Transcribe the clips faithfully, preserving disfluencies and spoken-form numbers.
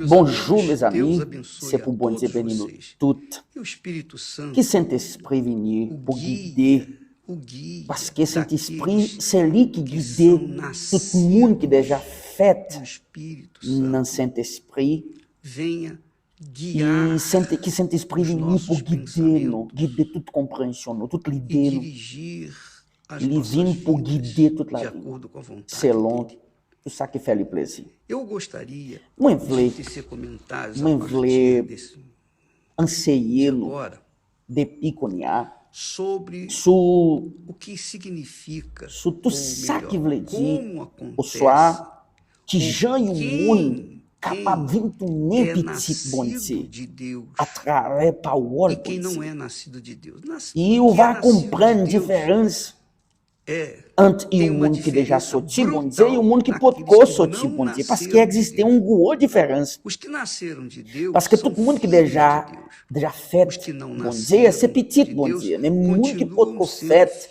Bonjou, mezanmi. Se pou Bondye beni nou tout. Ki Sentespri vini pou gide. Paske Sentespri, se li ki gide tout moun ki deja fèt nan Sentespri. Ki Sentespri vini pou gide nou, gide tout konpreyansyon nou, tout lide nou. Li vin pou gide tout lavi nou, selon tout sa ki fè li plezi. Mwen vle, mwen vle anseye nou depi kounye a sou, sou tout sa ki vle di, oswa kijan yon moun kapab vin tounen pitit Bondye atravè pawòl Bondye. E ou va konprann diferans ant yon moun ki deja soti Bondye e yon moun ki potko soti Bondye, paske egziste yon gwo diferans. Paske tout moun ki deja, deja fèt Bondye, se pitit Bondye. Men moun ki potko fèt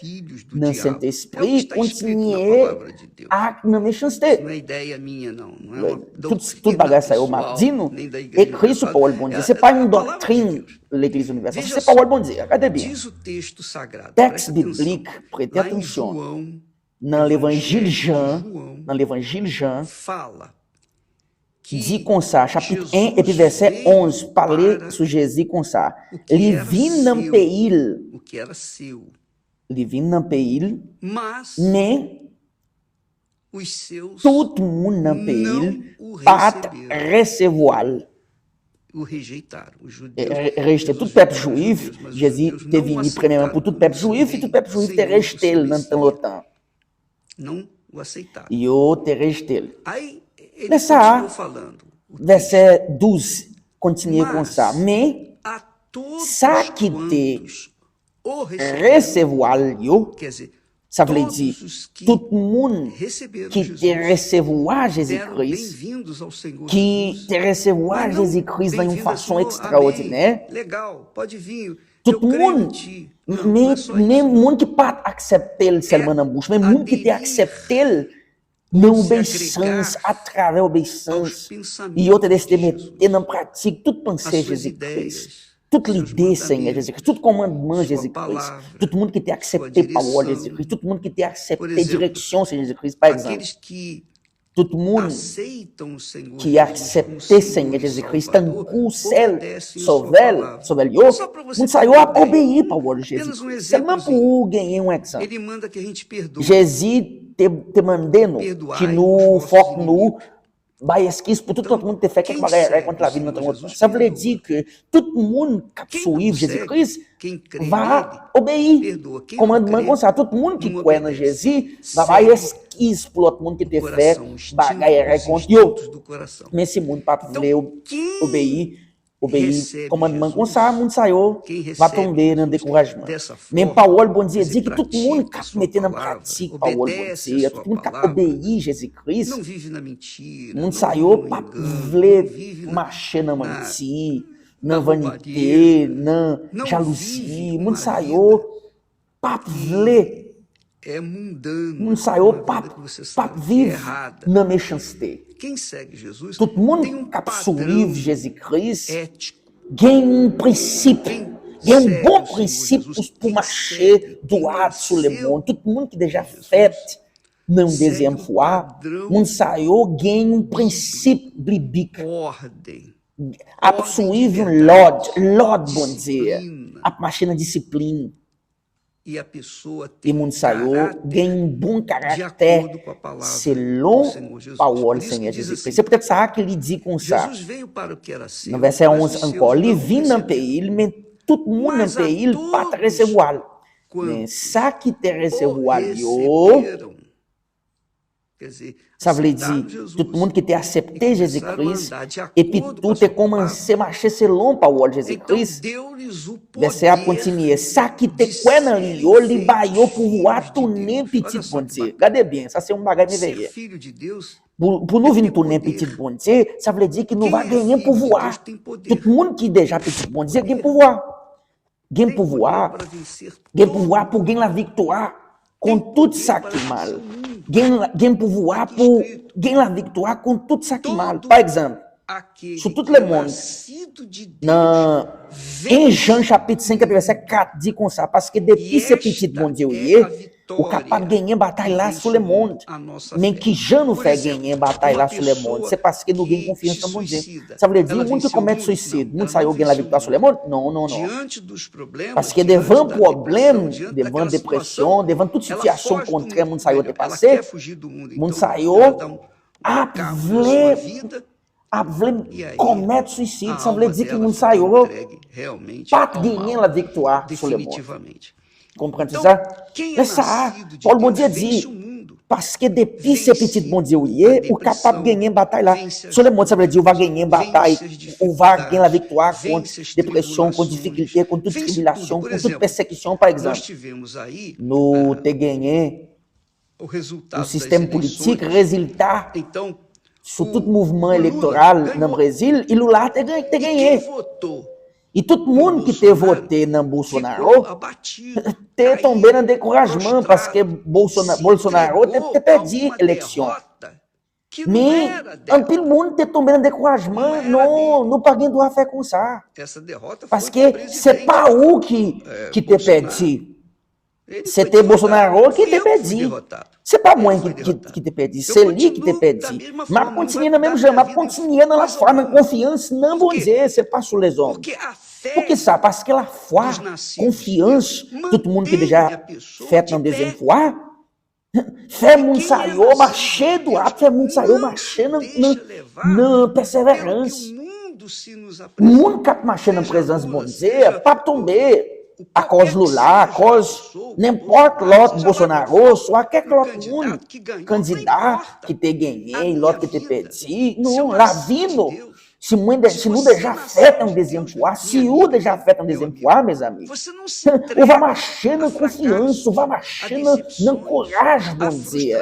nan Sentespri kontinye ak nan mechanste. Tout, tout bagay sa yo m ap di nou, ekri sou pawòl Bondye. Se pa yon doktrin Legliz Inivèsal. Se pawòl Bondye a. Gade byen. Tèks biblik, prete atansyon, nan Levanjil Jan, nan Levanjil Jan, di konsa, chapit en epi vèsè onz, pale sou Jezi konsa. Li vin nan peyi l. Li vin nan peyi l, men tout moun nan peyi l pa t resevwa l. E, re-, rejte tout pèp jwif, Jezi te vini premyèman pou tout pèp jwif, e tout pèp jwif te rejte l nan tan lontan. Yo te rejte l. Lè sa a, vèsè douz kontinye konsa. Men, sa ki te resevwa l yo, sa vle di, tout moun ki te resevwa Jezi Kris, ki te resevwa Jezi Kris nan yon fason ekstraòdinè, tout moun, men, men moun ki pa t aksepte l sèlman nan bouch, men moun ki te aksepte l nan obeyisans, atravè obeyisans, yo te deside mete nan pratik tout panse Jezi Kris, tout lide Senyè Jezi Kris, tout kòmandman Jezi Kris, tout moun ki te aksepte pawòl Jezi Kris, tout moun ki te aksepte direksyon Senyè Jezi Kris, pa egzanp, tout moun ki aksepte Senyè Jezi Kris tankou sèl sovè l, sovè l yo, moun sa yo ap obeyi pawòl Jezi Kris. Sèlman pou ou genyen yon egzanp. Jezi te, te mande nou ki nou, fòk nou bay eskiz pou tout lòt moun ki te fè kèk bagay rèy kont lavi nou nan tan lontan. Sa vle di ke tout moun k ap suiv Jezi Kris va obeyi kòmandman konsa. Tout moun ki kwè nan Jezi va bay eskiz pou lòt moun ki te fè bagay rèy kont yo. Men si moun pa t vle ob-, obeyi, obeyi kòmandman konsa, moun sa yo va tonbe nan dekourajman. Men pawòl Bondye di ki tout moun k ap mete nan pratik pawòl Bondye, tout moun k ap obeyi Jezi Kris, moun sa yo p ap vle mache nan manti, nan vanite, nan jalouzi. Moun sa yo p ap vle, moun sa yo p ap, p ap viv nan mechanste. Tout moun k ap suiv Jezi Kris gen yon prensip, gen yon bon prensip pou, pou mache dwat sou lemonn. Tout moun ki deja fèt nan yon dezyèm fwa, moun sa yo gen yon prensip biblik. Ap suiv yon lòd, lòd Bondye, ap mache nan disiplin. E moun sa yo gen yon bon karaktè selon pawòl Senyè Jezi Kris. Se poutèt sa a ke li di konsa, nan vèsè onz ankò, li vin nan peyi l, men tout moun nan peyi l pa t resevwa l. Men sa ki te resevwa l yo, sa vle di, tout moun ki te aksepte Jezi Kris, epi tou te kòmanse mache selon pawòl Jezi Kris. Vèsè a kontinye, sa ki te kwè nan li yo, li ba yo pouvwa tounen pitit Bondye. Gade byen, sa se yon bagay mèveye. Pou, pou nou vin tounen pitit Bondye, sa vle di ke nou va genyen pouvwa. Tout moun ki deja pitit Bondye gen pouvwa. Gen pouvwa, gen pouvwa pou gen laviktwa kont tout sa ki mal. Gen, gen pouvwa pou gen laviktwa kont tout sa ki mal. Pa egzanp, sou tout lemonn. Nan en Jan chapit senk vèsè kat di konsa, paske depi se pitit Bondye ou ye, ou kapab genyen batay la sou lemonn. Men kijan nou fè genyen batay la sou lemonn? Se paske nou gen konfyans nan Bondye. Sa vle di, moun ki komèt swisid, moun sa yo gen laviktwa sou lemonn? Non, non, non. Paske devan pwoblèm, devan depresyon, devan tout sitiyasyon kontrè moun sa yo te pase, moun sa yo ap vle ap vle komèt swisid, sa vle di ki moun sa yo pa t genyen laviktwa sou lemonn. Konprann se sa? Men sa a, Pawòl Bondye di, paske depi se pitit Bondye ou ye, ou kapab genyen batay la sou lemonn. Sa vle di ou va genyen batay, ou va gen laviktwa kont depresyon, kont difikilte, kont tout tribilasyon, kont tout pèsekisyon, pa egzanp. Nou te genyen yon sistèm politik, rezilta sou tout mouvman elektoral nan Brezil, e Lula te gen- te genyen. E tout moun ki te vote nan Bolsonaro te tonbe nan dekourajman paske Bolsona- Bolsonaro te te pèdi eleksyon. Men anpil moun te tonbe nan dekourajman. Non, nou pa gen dwa fè konsa. Paske se pa ou ki ki te pèdi. Se te Bolsonaro ki te pèdi. Se pa mwen ki, ki, ki te pèdi, se li ki te pèdi. M ap kontinye nan menm jan, m ap kontinye nan lafwa, nan konfyans nan Bondye, se pa sou lezòm. Poukisa? Paske lafwa, konfyans, tout moun ki deja fèt nan dezyèm fwa, fè moun sa yo mache dwat, fè moun sa yo mache nan, nan, nan pèseverans. Moun k ap mache nan prezans Bondye p ap tonbe akòz Lula, akòz nenpòt lòt Bolsonaro, swa kèk lòt moun, kandida ki te genyen, lòt ki te pèdi. Non, lavi nou. Si mwen de- si nou deja fèt an dezyèm fwa, si ou deja fèt an dezyèm fwa, mezanmi, ou va mache nan konfyans, ou va mache nan, nan kouraj Bondye.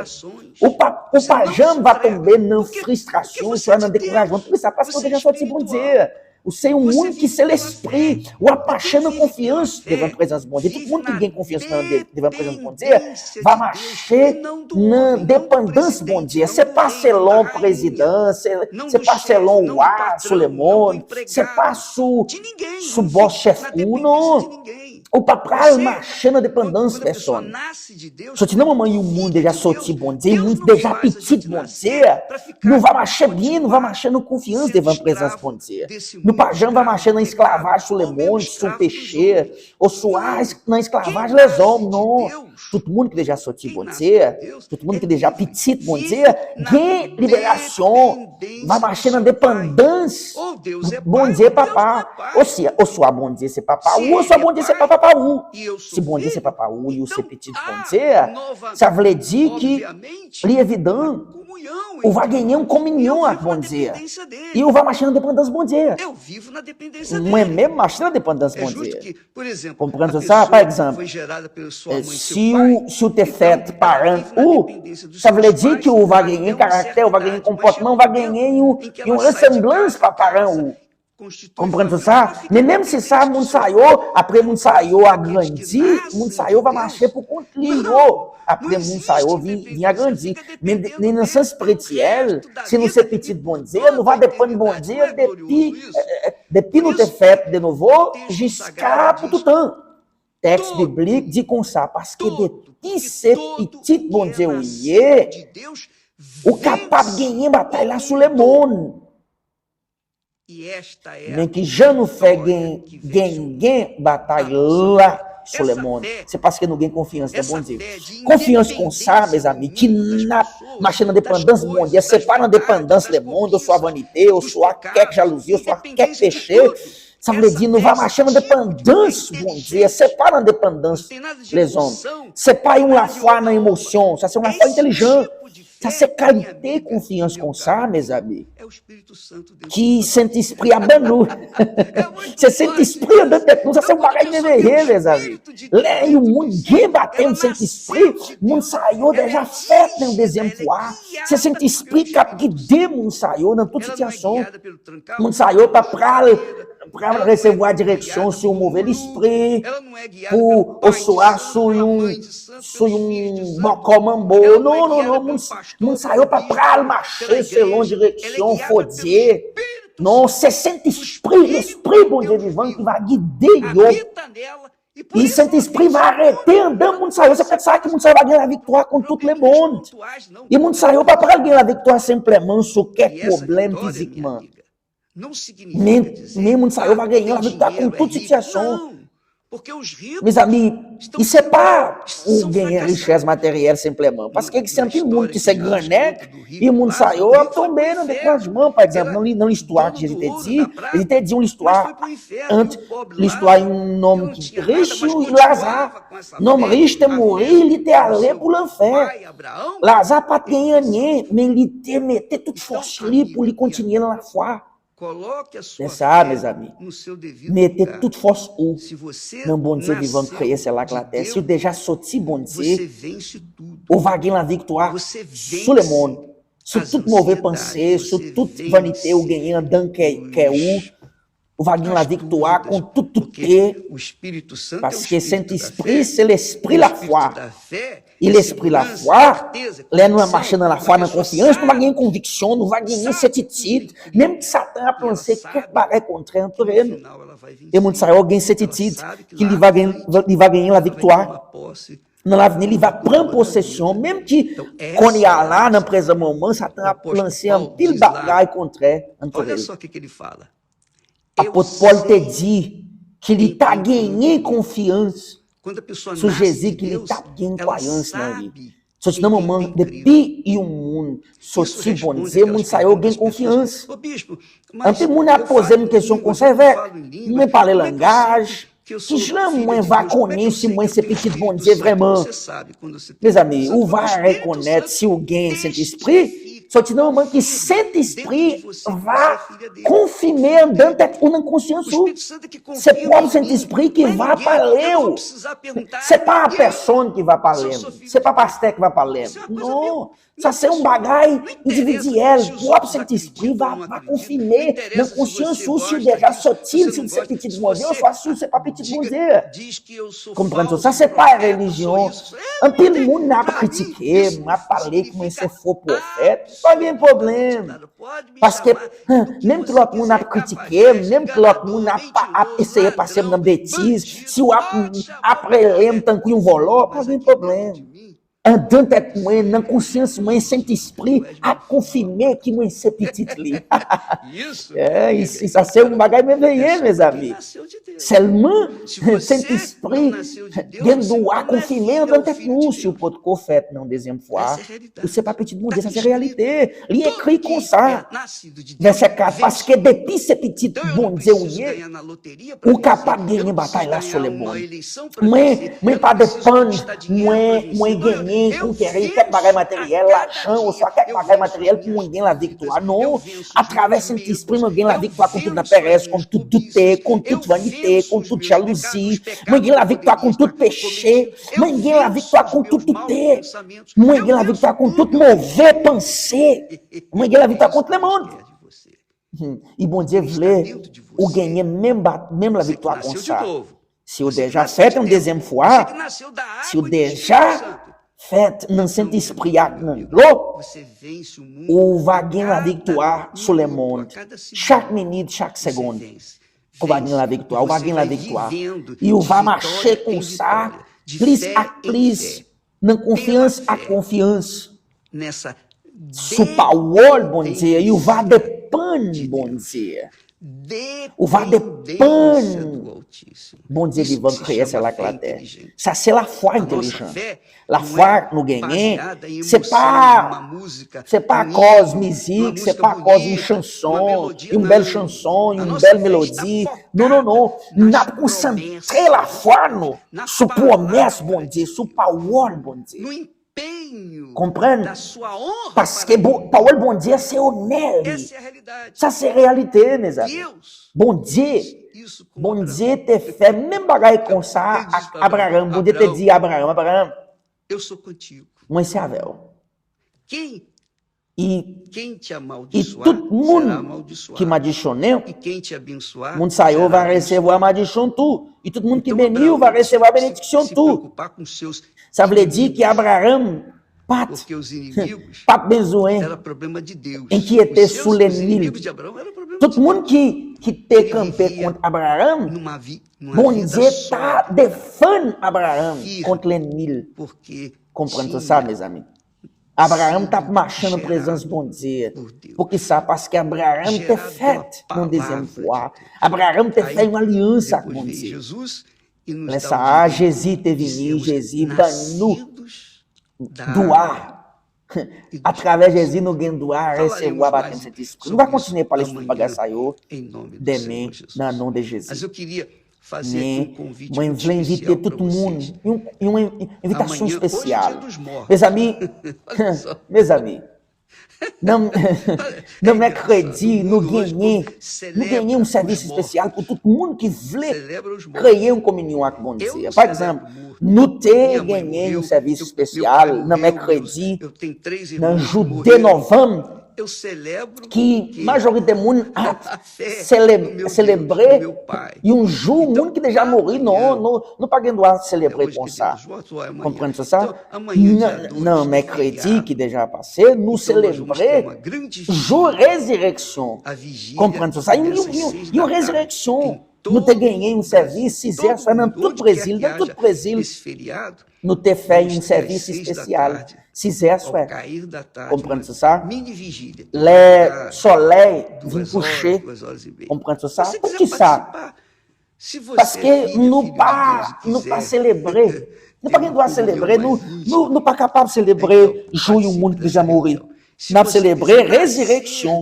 Ou pa, ou pa janm va tonbe nan fristrasyon, swa nan dekourajman. Poukisa? Paske ou deja sòti Bondye. Ou se yon moun ki se lespri. W ap mache nan konfyans devan prezans Bondye. Tout moun ki gen konfyans nan de- devan prezans Bondye va mache nan depandans Bondye. Se pa selon prezidan, se, se pa selon wa sou lemonn, se pa sou, sou bòs chèf ou, non. Ou pa pral mache nan depandans pèsòn. Soti nan moman yon moun deja sòti Bondye, yon moun deja pitit Bondye, nou va mache byen, nou va mache nan konfyans devan prezans Bondye. Nou pa janm va mache nan esklavaj sou lemonn, sou peche, oswa es- nan esklavaj lezòm, non. Tout moun ki deja sòti Bondye, tout moun ki deja pitit Bondye, gen liberasyon, va mache nan depandans Bondye papa. Osi, oswa Bondye se papa ou, oswa Bondye se pa papa ou. Si Bondye se papa ou, ou se pitit Bondye, sa vle di ki li evidan ou va genyen yon kominyon ak Bondye. E ou va mache nan depandans Bondye. Mwen menm mache nan depandans Bondye. Konprann sa? Pa egzanp, eh, si ou, si ou te fèt paran ou, sa vle di ki ou va genyen karaktè, ou va genyen konpòtman, ou va genyen yon, yon resanblans pa paran ou. Konprann sa? Men menm si sa, moun sa yo, apre moun sa yo a grandi, moun sa yo va mache pou kont li yo. Apre moun sa yo vin, vin a grandi. Men, men nan sans espirityèl, si nou se pitit Bondye, nou va depann Bondye depi, eh, eh, depi nou te fèt de nouvo, jiska pou toutan. Tèks biblik di konsa, paske depi se pitit Bondye ou ye, ou kapab genyen batay la sou lemonn. Men ki jan nou fè gen, gen, gen batay la sou lemonn? Se paske nou gen konfyans nan Bondye. Konfyans konsa, mezanmi, ki n ap mache nan depandans Bondye, se pa nan depandans lemonn, oswa vanite, oswa kèk jalouzi, oswa kèk peche. Sa vle di nou va mache nan depandans Bondye, se pa nan depandans lezòm. Se pa yon lafwa nan emosyon, sa se yon lafwa entèlijan. Sa se kalite konfyans konsa, mezanmi, ki Sentespri ap ban nou. Se Sentespri anndan tèt nou, sa se yon bagay mèveye, mezanmi. Lè yon moun gen batèm Sentespri, moun sa yo deja fèt nan dezyèm fwa. Se Sentespri k ap gide moun sa yo nan tout sitiyasyon. Moun sa yo pa pral, pral resevwa direksyon sou yon move lespri, pou, oswa sou yon, sou yon bòkò manbo. Non, non, non, moun, moun sa yo pa pral mache selon direksyon fo dye. Non, se Sentespri, Lespri Bondye vivan ki va gide yo. E Sentespri va rete anndan moun sa yo. Se poutèt sa ke moun sa yo va gen laviktwa kont tout lemonn. E moun sa yo pa pral gen laviktwa senpleman sou kèk pwoblèm fizikman. Men, men moun sa yo va gen laviktwa kont tout sitiyasyon. Mezanmi, e se pa ou genyen richès materyèl senpleman. Paske se anpil moun ki se grannèg, e moun sa yo ap tonbe nan dekourajman. Pa egzanp, nan li-, nan listwa ke Jezi te di, Jezi te di yon listwa ant listwa yon nonm ki rich, yon Laza. Nonm rich te mouri, li te ale pou lanfè. Laza pa t gen anyen, men li te mete tout fòs li pou li kontinye nan lafwa. Se sa, mezanmi. Mete tout fòs ou nan Bondye vivan, Kreyè syèl ak latè. Si w deja soti Bondye, ou va gen laviktwa sou lemonn, sou tout move panse, sou tout vanite ou genyen anndan kè, kè ou. Ou va gen laviktwa kont tout doute, paske Sentespri se lespri lafwa. E lespri lafwa, lè nou ap mache nan lafwa, nan konfyans, nou va gen konviksyon, nou va gen sètitid, menm si Satan ap lanse kèk bagay kontrè antre nou. E moun sa yo gen sètitid ki li va gen, li va genyen laviktwa. Nan lavni, li va pran posesyon, menm ki kounye a la, nan prezan moman, Satan ap lanse anpil bagay kontrè antre nou. Apot Pòl te di ke li ta genyen konfyans sou Jezi, ke li t ap gen kwayans nan li. Soti nan moman, depi yon moun soti Bondye, moun sa yo gen konfyans. Anpil moun ap poze m kesyon konsa, evè, mwen pale langaj, kijan mwen va konnen si mwen se pitit Bondye vrèman? Mezanmi, ou va rekonèt si ou gen Sentespri, soti nan moman ke Sentespri va konfime anndan tèt ou, nan konsyans ou. Se pwòp Sentespri ki va pale w. Se pa pèsonn ki va pale m. Se pa pastè ki va pale m. Non. Sa se yon bagay endividyèl. Pwòp Sentespri va, va konfime nan konsyans ou si w deja sòti l, si w se pitit Bondye, oswa si w se pa pitit Bondye. Konprann sa, sa se pa relijyon. Anpil moun ap kritike m, ap pale ke mwen se fo pwofèt. Pa gen pwoblèm. Paske, menm ke lòt moun ap kritike m, menm ke lòt moun ap, ap eseye pase m nan betiz, si w ap, ap rele m tankou yon vòlò, pa gen pwoblèm. Anndan tèt mwen, nan konsyans mwen, Sentespri ap konfime ke mwen se pitit li. Eh, isi, sa se yon bagay mèveye, mezanmi. Sèlman, Sentespri gen dwa konfime anndan tèt nou. Si w potko fèt nan dezyèm fwa, ou se pa pitit Bondye, sa se reyalite. Li ekri konsa. Vèsè kat, paske depi se pitit Bondye ou ye, ou kapab genyen batay la sou lemonn. Mwen, mwen pa depann, mwen, mwen genyen, konkeri kèk bagay materyèl, lajan, oswa kèk bagay materyèl pou mwen gen laviktwa. Non, atravè Sentespri, mwen gen laviktwa kont tout laperèz, kont tout doute, kont tout vanite, kont tout jalouzi. Mwen gen laviktwa kont tout peche. Mwen gen laviktwa kont tout doute. Mwen gen laviktwa kont tout move panse. Mwen gen laviktwa kont lemonn. Hmm. E Bondye vle ou genyen menm ba-, menm laviktwa konsa. Si w deja fèt yon dezyèm fwa, si w deja fèt nan Sentespri ak nan dlo, ou va gen laviktwa sou lemonn. Chak minit, chak segonn, ou va gen laviktwa, ou va gen laviktwa. E ou va mache konsa, plis ak plis, nan konfyans ak konfyans. Sou pawòl Bondye, ou va depann Bondye. Ou va depann Bondye vivan, Kreyè syèl ak latè. Sa se lafwa entèlijan. Lafwa nou genyen, se pa, se pa akòz mizik, se pa akòz yon chanson, yon bèl chanson, yon bèl melodi. Non, non, non. N ap konsantre lafwa nou sou pwomès Bondye, sou pawòl Bondye. Konprann? Paske bon, pawòl Bondye se onè li. Sa se reyalite, mezanmi. Bondye, Bondye te fè menm bagay konsa ak Abraram. Bondye te di Abraram, Abraram, mwen se avè w. E, e tout moun ki madichonnen w, moun sa yo va resevwa madichon tou. E tout moun ki beni w va resevwa benediksyon tou. Sa vle di ke Abraram pa t, pa t bezwen enkyete sou lènmi l. Tout moun ki, ki te kanpe kont Abraram, Bondye ta defann Abraram kont lènmi l. Konprann sa, mezanmi. Abraram t ap mache nan prezans Bondye. Poukisa? Paske Abraram te fèt yon dezyèm fwa. Abraram te fè yon alyans ak Bondye. Lè sa a, Jezi te vini, Jezi ban nou dwa. Atravè Jezi, nou gen dwa resevwa batèm Sentespri. Nou va kontinye pale sou tout bagay sa yo demen, nan non de Jezi. Men, mwen vle envite tout moun, yon, yon en- envitasyon espesyal. Mezanmi, mezanmi, nan, nan mèkredi, nou genyen, nou genyen yon sèvis espesyal pou tout moun ki vle kreye yon kominyon ak Bondye. Pa egzanp, nou te genyen yon sèvis espesyal nan mèkredi, nan jou de novanm, ki majorite moun ap sele- selebre yon jou moun ki deja mouri. Non, non, nou pa gen dwa selebre konsa. Konprann sa? Nan, nan mèkredi ki deja pase, nou selebre jou rezireksyon. Konprann sa? Yon, yon, yon, yon rezireksyon. Nou te genyen yon sèvis sizè aswè nan tout Brezil, nan tout Brezil. Nou te fè yon sèvis espesyal sizè aswè. Konprann sa? Lè sòlèy vin kouche. Konprann sa? Poukisa? Paske nou pa, nou pa selebre. Nou pa gen dwa selebre. Nou, nou, nou pa kapab selebre jou yon moun ki deja mouri. N ap selebre rezireksyon.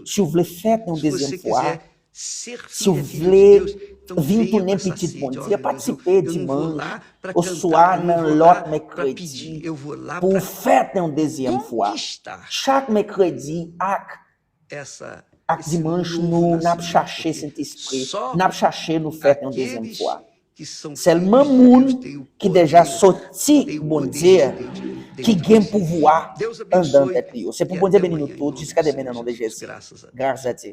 Si w vle fèt yon dezyèm fwa, si w vle vin tounen pitit Bondye, patisipe dimanch oswa nan lòt mèkredi pou w fèt yon dezyèm fwa. Chak mèkredi ak, ak dimanch, nou n ap chache Sentespri, n ap chache nou fèt yon dezyèm fwa. Sèlman moun ki deja soti Bondye ki gen pouvwa anndan tèt li yo. Se pou Bondye beni nou tout jiska demen nan non de Jezi. Gras a Dye.